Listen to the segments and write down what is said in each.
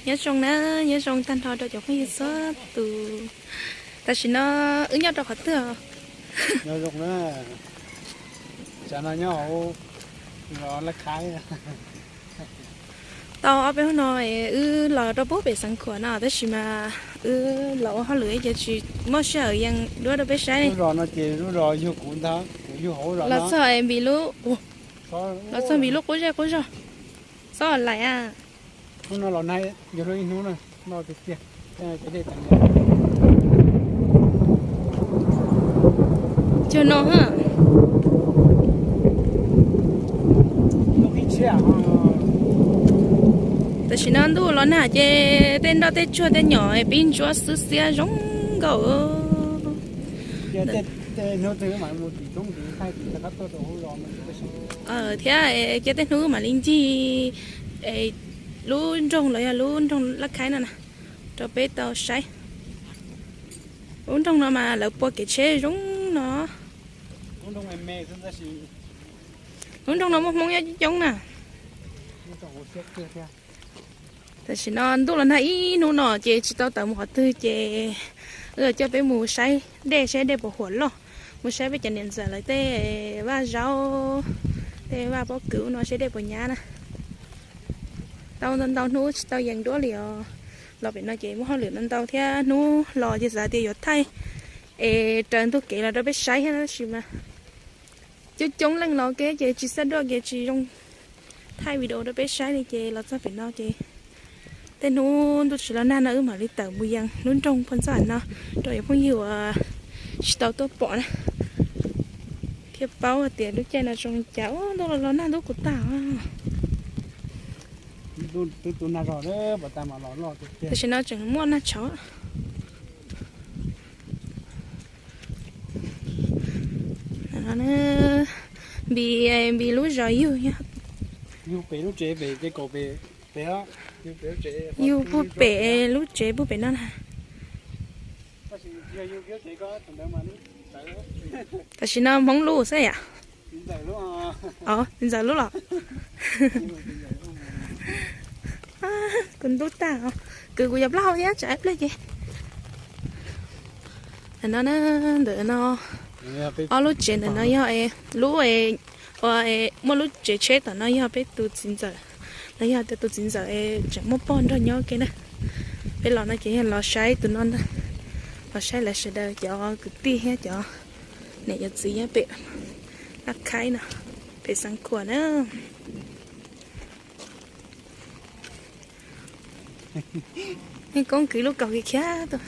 Nyob zoo na, nyob zoo tag nrho rau cov phooj ywg txhua tus. Tam sim no wb nyob rau qhov twg? Nyob zoo na, tam no nyob hauv zos Laj Khaib. Tau ob peb hnub no wb los rau pem Xeev Khuam no tab sis mas wb los ua hauj lwm ces tsis muaj sij hawm yees duab rau peb saib li. Los txog Npis lub, los txog Npis lub qub zej qub zog, xob lais a. Hnub no los nag yog lub ib hnub na, noj tiag tiag. Cog no ha. Tam sim no ntuj los nag ces tej nroj tej tsuag tej nyom pib ntsuab xwb xiab zoo nkauj. Thiab cia tej hnub mam li ncig lub nroog los yog lub nroog Laj Khaib no na, rau peb tau saib. Lub nroog no mas lawv pua kev tsheb zoo no. Lub nroog no muaj Hmoob nyob coob coob na. Tam sim no ntuj los nag ib hnub no ces tsis tau tawm mus qhov twg ces wb coj peb mus saib dej seb dej puas huam loj, mus saib peb cov niam ntxawm lawv tej vaj zaub, tej vaj pob kws ub no seb dej puas nyab na. Tau ntau ntau hnub tsis tau yees duab li os. Los pem no ces muaj hauj lwm ntau ntau thiab hnub los ces xav tias yuav thaij es raws ntug kev los rau peb saib thiab tab sis mas coob coob leej los kev ces tsis xaj duaj ces tsis zoo thaij video rau peb saib li ces los txog pem no ces tej hnub ntuj tsis los nag no wb mam li tawm mus yees lub nroog Phaj Ntxaj no rau cov phooj ywg uas tsis tau tuaj pom na, thiaj paub hais tias lub caij no zoo li cas. Ub, ntuj los los nag ntub kuv tag. Tam sim no tseem muaj nag tshauv. Npis, Npis lub zos yug, yug puag pem lub tsev puag pem no na. Tam sim no Hmoob lub xwb yom. Txiv ntxawm lub los. Kuv ntub tag, kwv kuv cov plaub hau thiab tsam ib pliag ces. Ntawm no, ntawm no, ob lub tsev ntawm no yog lub uas muaj lub tsev tsheb tom no yog peb tus txiv ntxawm. No yog tias tus txiv ntxawm tseem muaj pog nrog nyob ke na. Peb los no ces yog los saib tus no ntag, los saib lawv sawv daws cov kwv tij thiab cov niam cov txiv nyob pem Laj Khaib no, pem Xeev Khuam na. Koob kwv lub kaus khiav khiav tuaj.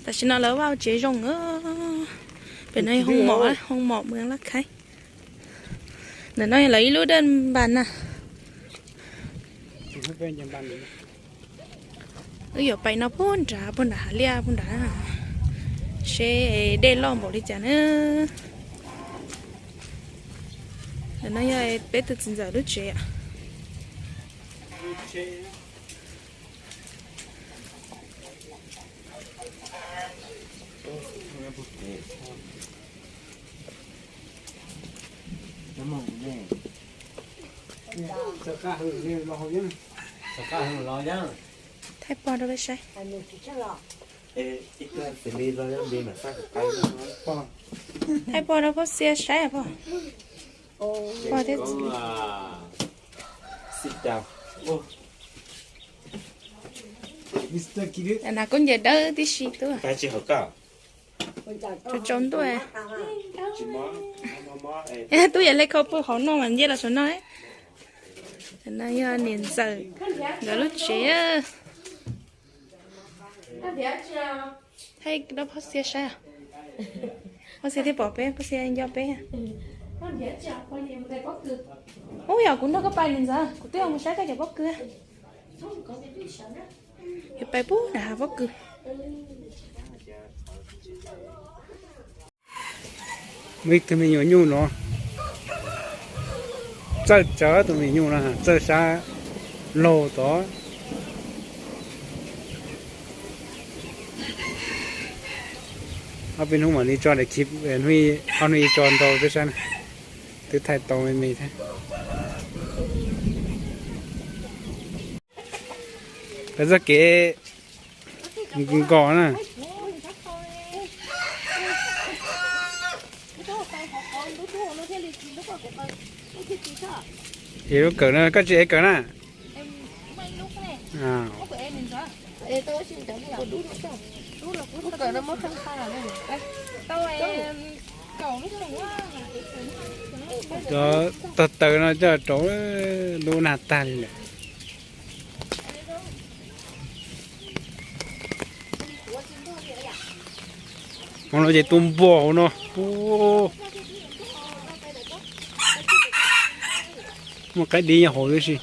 Tam sim no lawv vaj tsev zoo. Pem no yog hoo mom, hoo mom Mws Laj Khaib. Ntawm no yog lawv ib lub dej npas na. Wb yuav pais no puag nrad, puag nrad hav liaj puag nrad, seb dej loj npaum li cas na. Ntawm no yog peb tus txiv ntxawm lub tsev. Thaij pog rau peb saib. Thaij pog rau pog Xia saib pog. Pog thiab. Nas kub ncaws dawb tib si tuaj. Tsaus ntuj. Tub yam le khau pw hauv no mas nce los saum no. No yog niam ntxawm nkawd lub tsev. Thaij rau pog Xia saib. Pog Xia thiaj pom peb, pog Xia nco peb. Ub, yog kuv nrog koj pais niam ntxawm, kuv twb mus saib koj cov pob kws. Yuav pais pub nram hav pob kws. Muaj ib tug me nyuam nyuj no, txawj tsawv tus me nyuj no, txawj sab laug tod. Ob peb hnub mam li tso daim khiv, ob hnub ib tso ntau peb saib na. Twb thaij tau me me thiab. Peb txoj kev nkos na. Es lub kawm no koj tsis ev kawm na? Cov tog taws no coj rau lub nag tag li lawm. Hauv no ces tus npua hauv no. Muaj qaib dib nyob hauv tib si.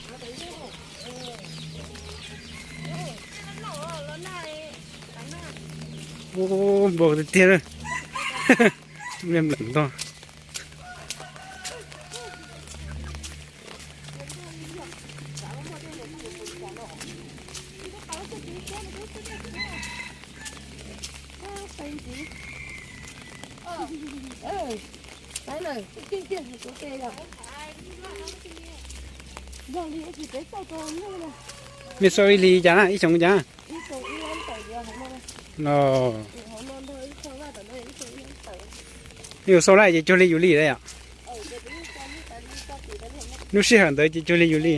Npua tiag tiag na. Npua ntog. Mej sau ib hlis cas na, ib xyoos cas? No, yus sau lawm ces cuag li yus li lawm yom. Lub sij hawm ntawd ces cuag li yus li.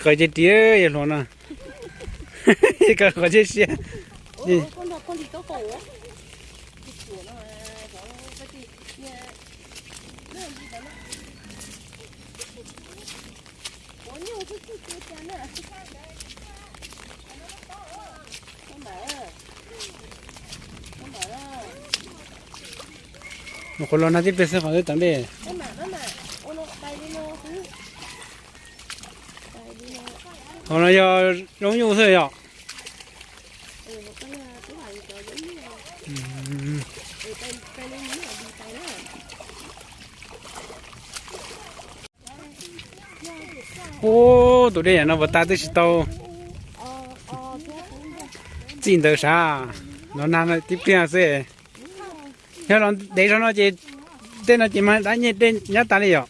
Qhov ces ris yog hluas no. Qhov siab siab. Qhov los nag tib pliag xwb qhov twb teev dej. Qhov no yog zoo nyuj xwb yom. Ub, tus dej no puas tas twb tsis tau txij ntawd sav. Los nag tib pliag xwb. Yog los ntev zog no ces tej no ces mas dab nyeg dej nyab tas li yom.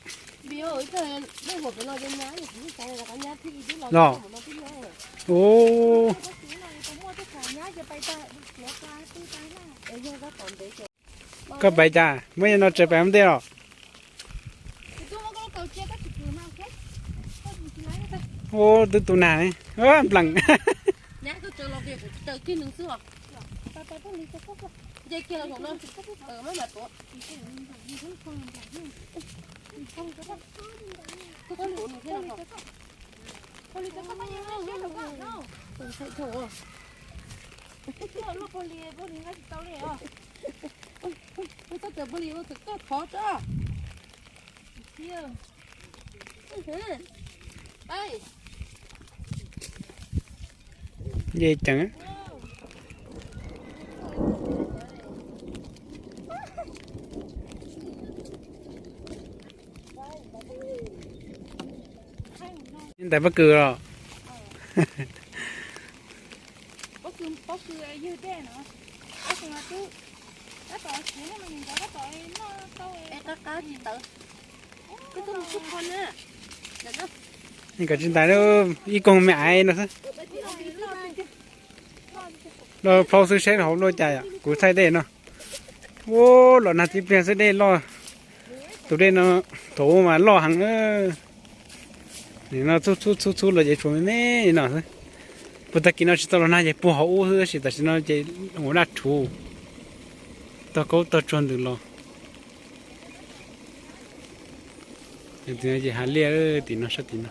Los, ub, koj pais cas muab no tsaws pais ua ntej los? Ub, twb tu nag ne. Npleem. Nce ceev. Ntais pob kws los? Koj tsis ntais, ib koog me aiv no xwb. Los plhaub xwb seb hauv luaj cas yom, kuv thaij dej no. Ub, los nag tib pliag xwb dej loj. Tus dej no thaum ub mas loj heev. Nim no txhub txhub txhub los ces tshuav me me li no xwb. Puag tag kis no tsis tau los nag ces puag hauv ub xwb, tab sis tam sim no ces ua daj rhuv, tog kaub tog tsuag ntws los. Tim no ces hav liaj, tim no sab tim no.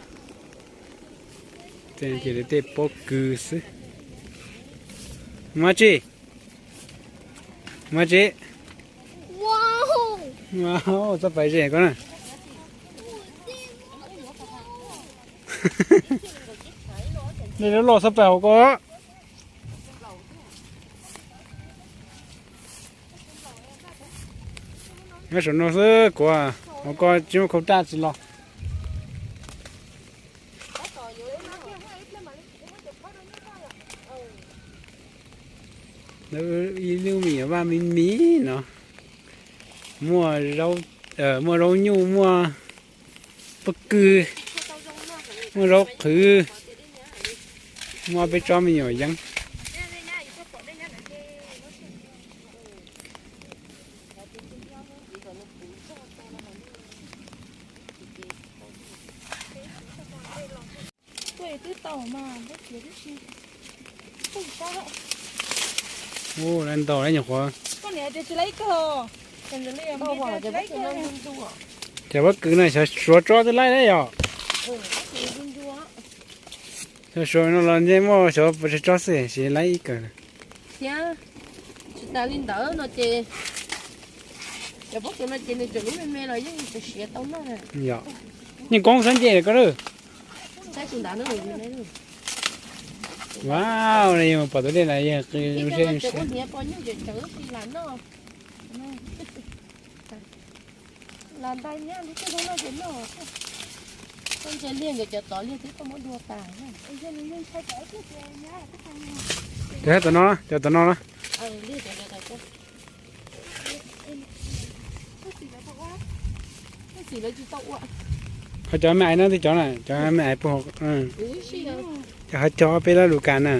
Tej no ces tej pob kws xwb. Mus tsi, mus tsi. Txhob pais ze koj na. Dej loj loj txhob pais hauv ko. Nyob saum no xwb kuv, hauv ko tsis muaj khau raj tsis los. Ib lub me nyuam vaj me me no. Muaj zaub, muaj zaub nyuj, muaj pob kws, muaj zaub qhwv, muaj peb tsob me nyuam yeeb. Ua, lawv ntaus lawv nyuam qhuav. Cov pob kws no xyov suav tsob twb laib lawm yom. Xyov suav no los ntshe muaj xyov tsob xwb sis laib ib kawm. Thiab tsis tas li ntawd no ces cov pob kws no ces nws tseem lub me me los yeej tseem siav tau noj. Yog, yeej koob xab nce koj lawm. Wow, yog pom tus dej na yog qw zoo siab zoo siab. Las ntais nyab lub teb no ces noj. Koj ntsia liag nkawd cov tod liag twb koj muab dua tas. Cov tom no, cov tom no na. Ho cov me ais no twb cov na, cov me ais puag, cov ho cov peb lab lus kas na.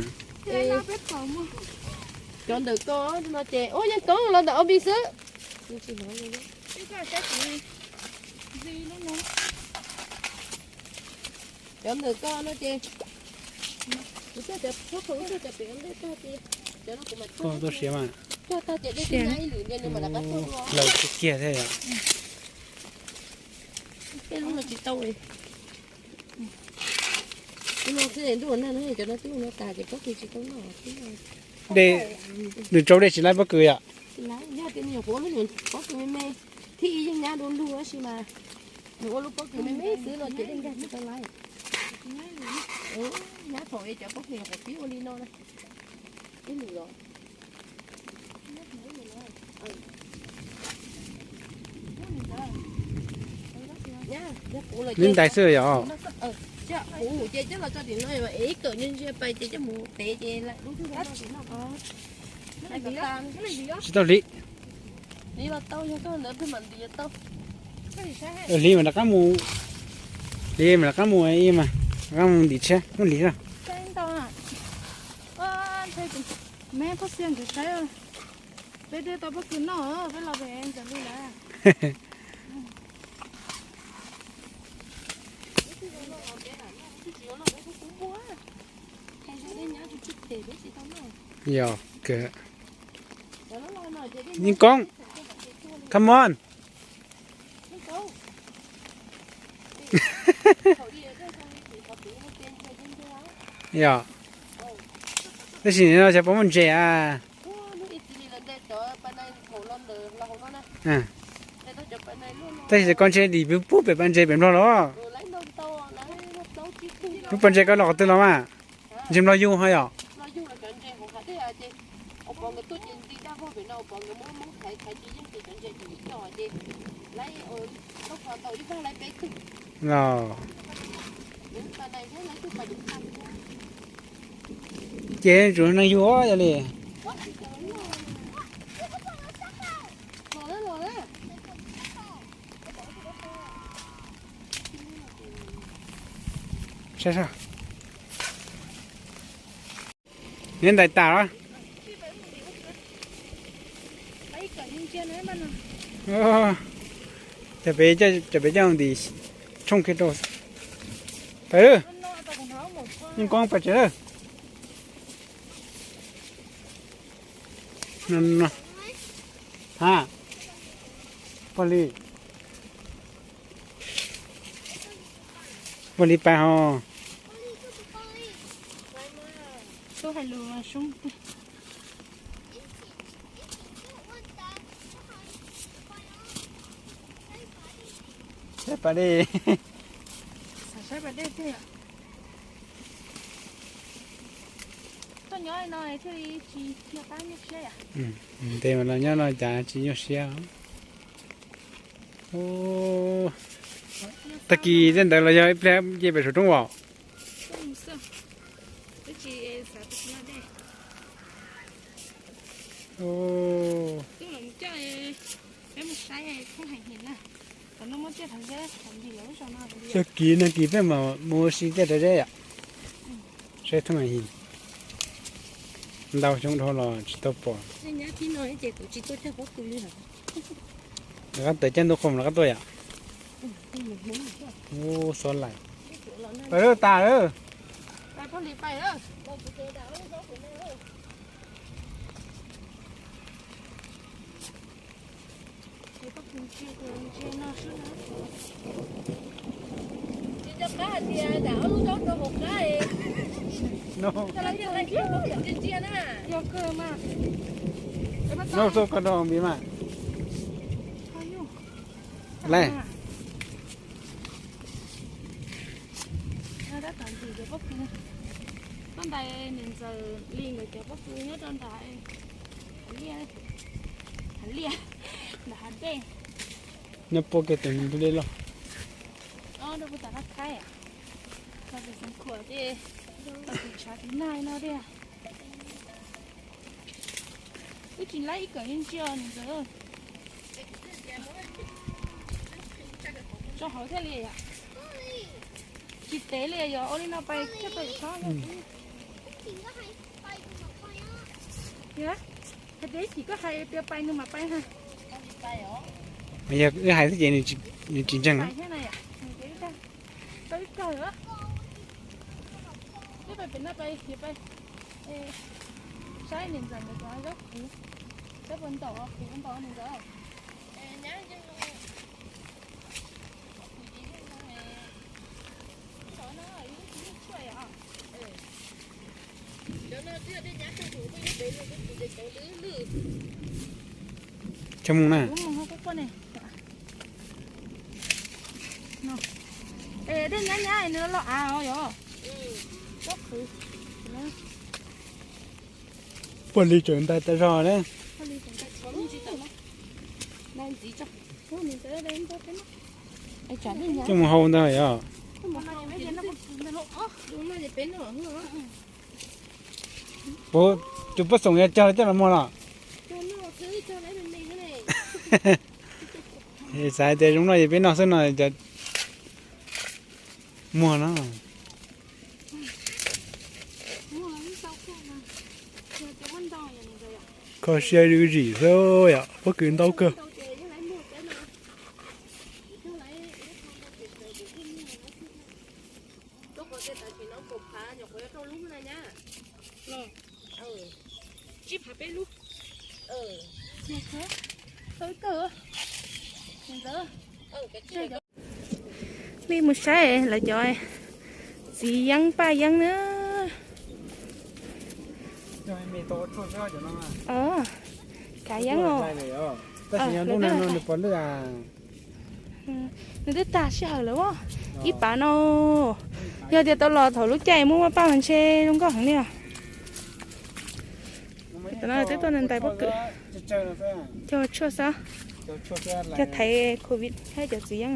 Cov ntawm ko no ces ua yeej koob los ntawm ob npis xwb. Cov ntawm ko no ces kuv coj cov txhob khaum ub coj cov pem ua ntej tag ces cov no kuv mam coj tag ces dej twb nyab ib lwm ntawd nws mam rov qab tuaj dua. Laws kiag kiag thiab. Tej lub no tsis tau li. Ub no xwb ntuj nag no cov no twb ua no tas ces pob kws tsis tau noj. Dej, nws tsau dej tsis laib pob kws yom. Yog tias nws nyuam qhuav lub nyuam pob kws me me, thib ib yeej nyab du lug tab sis mas nws ua lub pob kws me me xwb no ces dej nkag tsis tau laib. Nyab thaum cov pob kws nyuam qhuav pib ua li no na. Ib lwm los Li ntais xwb yom. Kuv ces coj los tso tim no es ib kawm ntsia ntsia pais ces coj mus tev ces lub twg no. Tsis tau hliv. Hliv mas rov qab mus, hliv mas rov qab mus, rov qab mus ntim tshiab muab hliv na. Me phob xiab nkawd saib, peb twb tau pob kws noj, peb los pem Ntxawm Lwj lawm. Yog kawg. Yeej koob. Come on. Yog. Tab sis no xyov puas muaj ntses a. Tab sis koj ntshe dim pub pem pas ntses pem Nplog los. Lub pas ntses koj los qhov twg los mas? Ntses Nplog yug ho yom. Ces tsuas neeg yug yog li. Saib, neb ntais tas los. Cov pem, cov pem coj ntim tshooj kiag rau. Pais, yeej koob pais tsev lawm. Ha, pog li, pog li pais ho. Saib pas dej. Ntev mas los nyob no cas tsis nyuaj siab. Tag kis tej ntawd los yog ib pliag nce pem saum roob os. Tus mus coj, peb mus Yog kis nag kis peb mam mus ua si caij rau zeb yom. Saib thooj him, ntau xyoo dhau los tsis tau pom. Lawv qab tawm caij ntuj qhov lawv qab tuaj yom. Ub, xob lais. Pais lawm tas lawm. Noj xub ko rau npis mas. Lais. Tab tom ntxim cov pob kws, koj ntais niam ntxawm li nkawd cov pob kws nyob rau nram hav liaj, hav liaj, nram hav dej. Nyob puab kiag tus ntug dej loj. Rau puag tom Laj Khaib, los pem Xeev Khuam ces, los pem tshav tiv nag no tiag. Wb tsis laib ib kawm yeej ntsia niam ntxawm. Tso hauv thiaj li yom. Tsis tev li yog ua li no pais thiaj tau tshab. Hais tias ib chim koj hais tias pais nws mam pais ha. Yog wb hais xwb ces nws tsis ntseeg. Tau ib kawm. Peb pais pem no pais, saib niam ntxawm nkawd cov zaub qhwv, saib puas ntaus qhwv ntaus niam ntxawm. Cov mus na. Dej nyab nyab nws los av os yom. Puag li tseem ntais tas zog ne. Coj mus hau ntag yom. Puag tus pob xoom yog cog coj los muag los? Xav tias zoo noj ces peb noj xwb no cov muag no. Kho siab zim xwb yom, pob kws ntau kawg. Peb mus saib lawv cov txiv yeeb paj yeeb na. Kav yeeb os. Nws twb tag sij hawm lawm os. Ib pab no, yog tias tau los thaum lub caij muaj muaj paj mas ntshe zoo nkauj heev li os. Tam no twb tuaj ntais pob kws, cog tshuaj xwb, cog thaiv covid thiab cov txiv yeeb.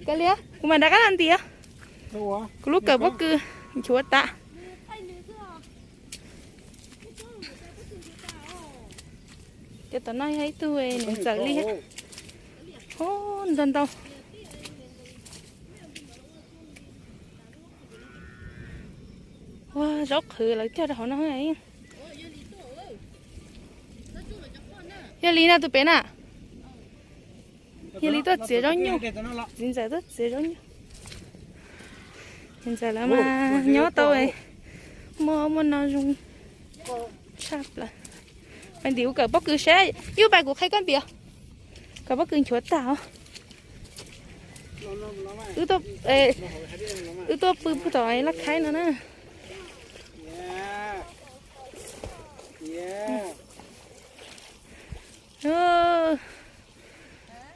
Kav liam, kuv mam rov qab los ntim. Kuv lub kawm pob kws nchuav tas. Cov tom no yog ib tug niam ntxawm li thiab. Ntau ntau. Ua zaub qhwv lawv cog rau hauv no. Yog li no tus pem na. Yog li tuaj txiav zaub nyuj, txiv ntxawm tuaj txiav zaub nyuj. Txiv ntxawm lawv mas nyob tau muaj muaj no zoo tshaj plaws. Pais ntim kuv kawm pob kws saib, ib pais kuv qhia koj ntim. Kawm pob kws nchuav tag os. Wb tuaj pw puag tom Laj Khaib no na.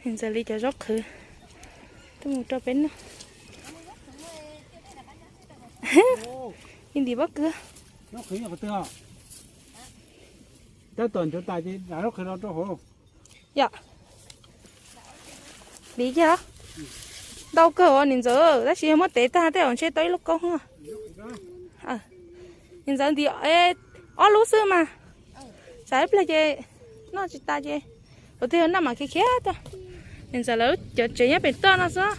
Ntxawm li cov zaub qhwv tuaj mus rau peb noj. Ntim pob kws. Tab tom nchuav tas ces zaub qhwv los rau hauv. Yom, li yog ntau kawg os niam ntxawm, tab sis yog muab tev tag tej zaum ntshe tau ib lub koob. Niam ntxawm ntim ob lub xwb mas. Xav ib pliag ces noj tsis tas ces, ua twg yog noj mas khiav khiav tuaj. Niam ntxawm lawv cov tsev nyob pem toj no xwb,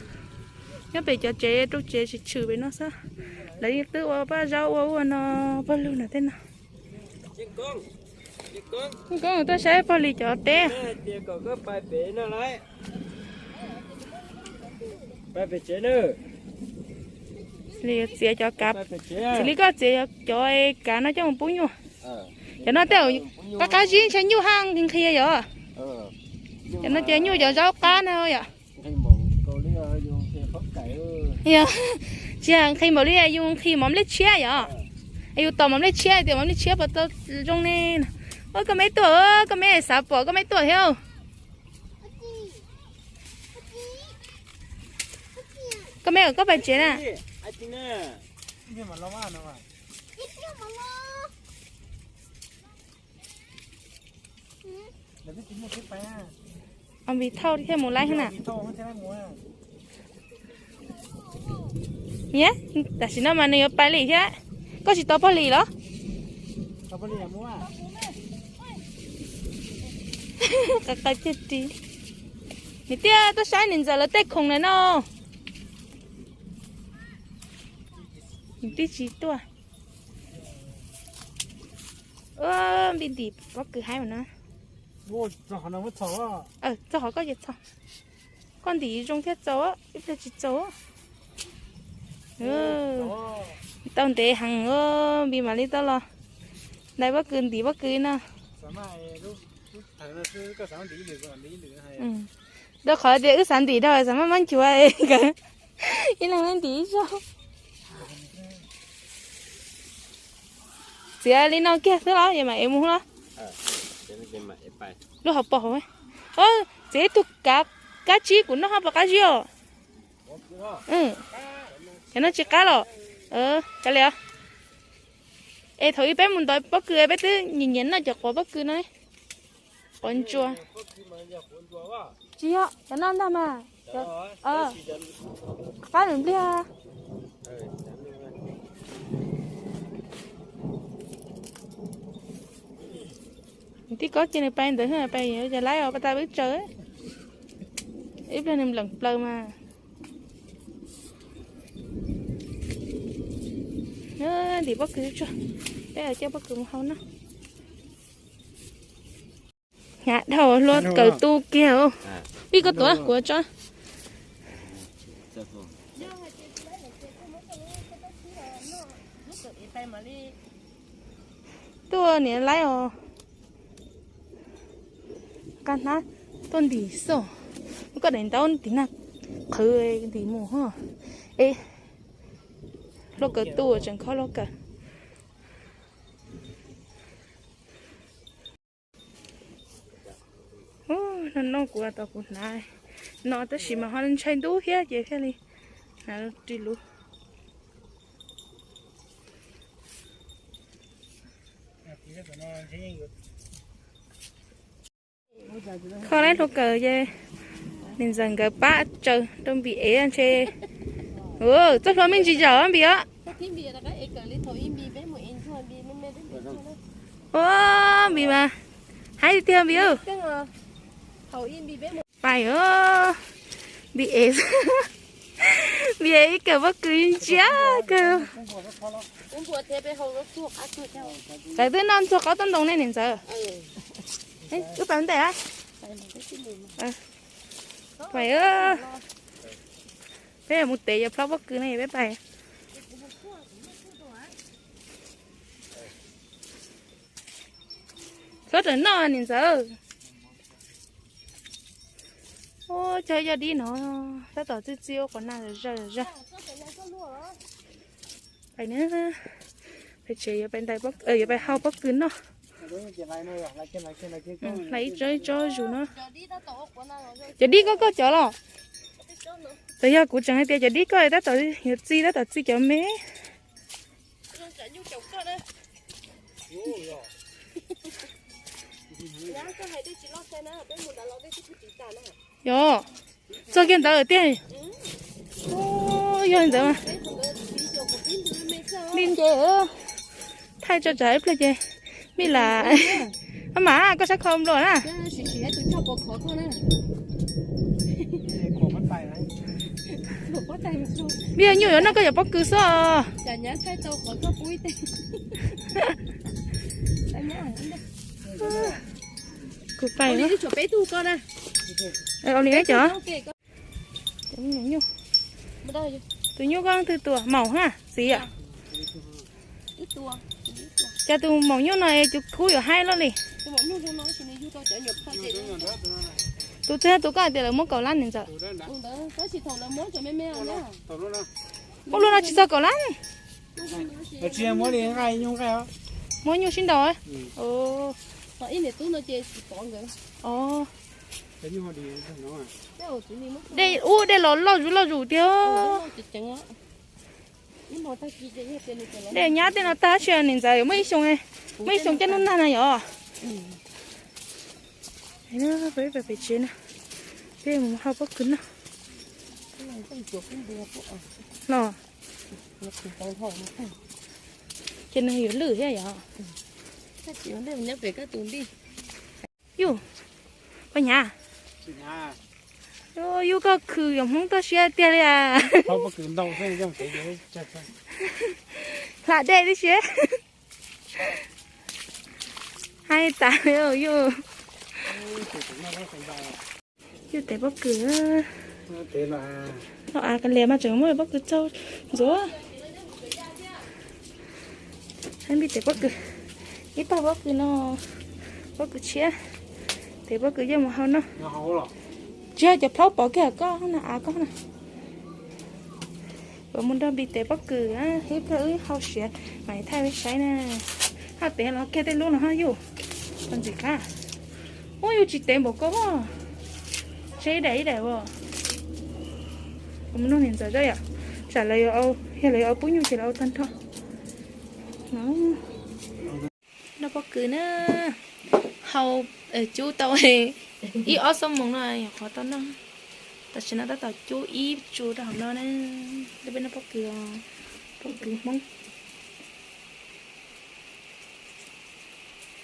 nyob pem cov tsev rau tsev tsis tshwm pem no xwb. Lawv yeej twb ua paj zaub ua ua no pawg lug no tej no. Koob tuaj saib pog Lis cov teb. Lis yuav txiav cov kav, txiv li koj txiav cov kav no coj mus pub nyuj. Cov no tej qab qab zib ntshai nyuj haj nqhis yom. Cov no ces nyuj cov zaub qab no yom. Tsis yog nqhis npaum li yus nqhis mov nplej tshiab yom. Yus tos mov nplej tshiab tias mov nplej tshiab puas tau zoo ne. Ua koj me tuaj, koj me xav pom koj me tuaj thiab. Koj me, koj pais tsev na. Vim thauj thiaj mus laib na. Niam, tam sim no mas nws yuav pais li thiab. Koj tsis tos pog Lis los? Qa qa tiag ris. Niam tiag tuaj saib niam ntxawm lawv tej khoom na no. Nws twb tsis tuaj. Npib ntim pob kws haib no. Txog qhov koj ces txog. Koj ntim zoo thiab txaus, ib pliag tsis txaus. Tau ntev heev, Npib mam li tau los ntais pob kws ntim pob kws no. Rau qhov tias wb xav ntim dhau xav maj mab ncuav nkawd ib leeg ntim ib zaug. Txiav li no kiag xwb los yog mam ev mus los? Lub hauv paus hauv. Txiav ib tug kav kab tsib kuv noj ho puas qab zib os? Cov no tsis qab los? Kav liam. Es thaum ub peb mus ntov pob kws peb twb nyiam nyiam noj cov quav pob kws no. Quav ntsuas. Tsis yog cov no ntag mas. Qab lwm npliag. Tib kob cia nws pais ntawd, pais cov laib os, pas tas wb tsaws. Ib pliag nws npleem plaws mas. Ntim pob kws tsuag, peb coj pob kws mus hau noj. Hnyav dhau, hlua kawm tu kiag. Vij, koj tuav kuv tso. Tuaj niam laib os. Qab hnab tuaj ntim xwb. Koj daim ntaub ntim nag qhwv ntim mus. Es hlua kawm tu tseem khob hlua kawm. No no kuv tos kuv hnav no tab sis mas ho ntshai ntub thiab ces thiaj li hnav ris lus. Kho laib hlua kawm ces niam ntxawm nkawd pab tsaws rau Npis ev ntshe. Txoj hlua me ntsis zaum Npis os. Ua Npis mas haib tiag Npis. Pais os, Npis ev, Npis ev ib kawm pob kws ntsia kawg. Lawv twb noj ntxuag qaub toj ntoo ne niam ntxawm. Wb pais ntej a. Pais, peb mus tev yog plhob pob kws ne peb pais. Txhob rawm noj niam ntxawm. Ua cov yog dib no tab tom txi txi ua qhov na zog zog. Pais na, pais tsev yuav pais ntais, yuav pais hau pob kws noj. Hlais ib tsob ib tsob zus no. Cov dib koj koj cov los? Txawm yog kuv tseem hais tias cov dib koj tab tom yuav txi tab tom txi cov me. Yog, txog kiag ntawd tiag. Yog li ntawd mas li nce, thaij tso tsam ib pliag ces Mi las, a mas koj saib kho npluas na. Mi nyuj yuav noj koj cov pob kws xwb os. Kuv pais. Ua li cov, tus nyuj koj leej twg tua, maum ha txiv yom? Cas tus maum nyuj no es cov khub yuav haib loj li. Tus twg tus koj hais tias lawv muab kaum lab niam ntxawm? Muab luaj no tsis txog kaum lab. Muab nyuj sib nraus. Dej ub, dej los loj zuj loj zus tiag. Dej nyab tej no tag tab sis niam ntxawm muaj ib xyoo, muaj ib xyoo caj nub nag na yom. Pem tsev na, peb mus hau pob kws noj. Los, ces nws yuav lwj thiab yom. Yus, koj nyav. Yus, koj khwv yog Hmoob toj siab tiag li as. Hla dej tib si. Haib tas li yus. Yus tev pob kws. Los av ka lias mas tseem muaj pob kws txaug ntxuav. Haib npij tev pob kws, ib pawg pob kws no, pob kws tshiab, tev pob kws yeej mus hau noj. Tsis yog cov plaub pov kiag koj na, av koj na. Kuv mus nrog npij tev pob kws, ib pliag wb hau siav mas thaij peb saib na. Haj tev los kiag tej lub no haj yus, tau ntxim qab. Ub, yus tsis tev npaum koj, tseb ib daim ib daim as. Kuv mus nug niam ntxawm zoj yom, tsam lawv, yog lawv yuav ua pub nyuj ces lawv ua tag nrho. Noj pob kws na, hau cub tau ib ob xuab moos no yog qhov tau noj. Tam sim no tab tom cub ib tsu rau hauv no na. Peb noj pob kws, pob kws Hmoob.